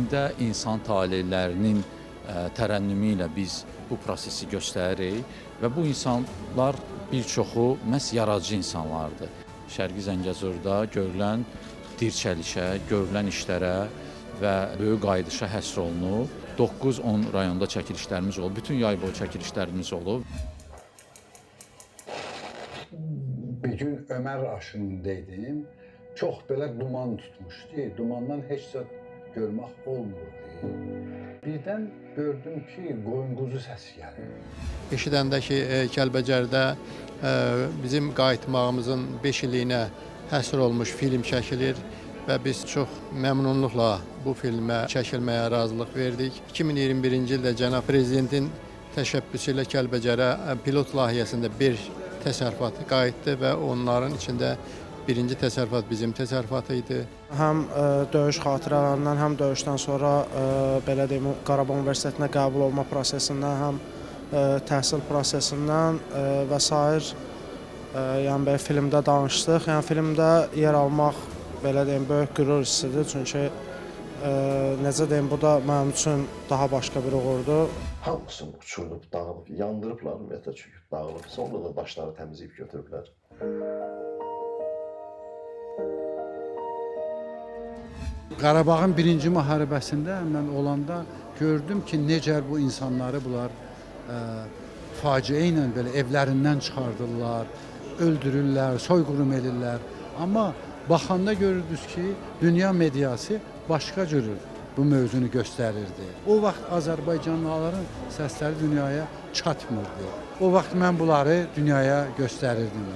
Filmdə insan talelərinin tərənnümü ilə biz bu prosesi göstəririk və bu insanlar bir çoxu məhz yaradıcı insanlardır. Şərqi Zəngəzurda görülən dirçəlişə, görülən işlərə və böyük qayıdışa həsr olunub. 9-10 rayonda çəkilişlərimiz olub, bütün yay boyu çəkilişlərimiz olub. Bir gün Ömər aşında idim. Çox belə duman tutmuşdu. Dumandan heç zət görmək olmurdu. Birdən gördüm ki, qoyun quzu səsi gəlir. Eşidəndə ki, Kəlbəcərdə bizim qayıtmağımızın 5 illiyinə həsr olmuş film çəkilir və biz çox məmnunluqla bu filmə çəkilməyə razılıq verdik. 2021-ci ildə cənab prezidentin təşəbbüsü ilə Kəlbəcərə pilot layihəsində bir təsərrüfat qayıtdı və onların içində birinci təsərrüfat bizim təsərrüfatı idi. Həm döyüş xatirələrindən, həm döyüşdən sonra belə deyim, Qarabağ Universitetinə qəbul olma prosesindən, həm təhsil prosesindən və sair yəni belə filmdə danışdıq. Yəni filmdə yer almaq belə deyim, böyük qürur hissidir. Çünki necə deyim, bu da mənim üçün daha başqa bir uğurdur. Hamısını uçurub, dağılıb, yandırıblar ümumiyyətlə çünki dağılıb. Sonra da daşları təmizləyib götürüblər. Qarabağın birinci müharibəsində mən olanda gördüm ki, necə bu insanları bunlar faciə ilə belə evlərindən çıxardırlar, öldürürlər, soyqırım edirlər. Amma baxanda görürdünüz ki, dünya mediası başqa cür bu mövzunu göstərirdi. O vaxt Azərbaycanlıların səsləri dünyaya çatmırdı. O vaxt mən bunları dünyaya göstərirdim.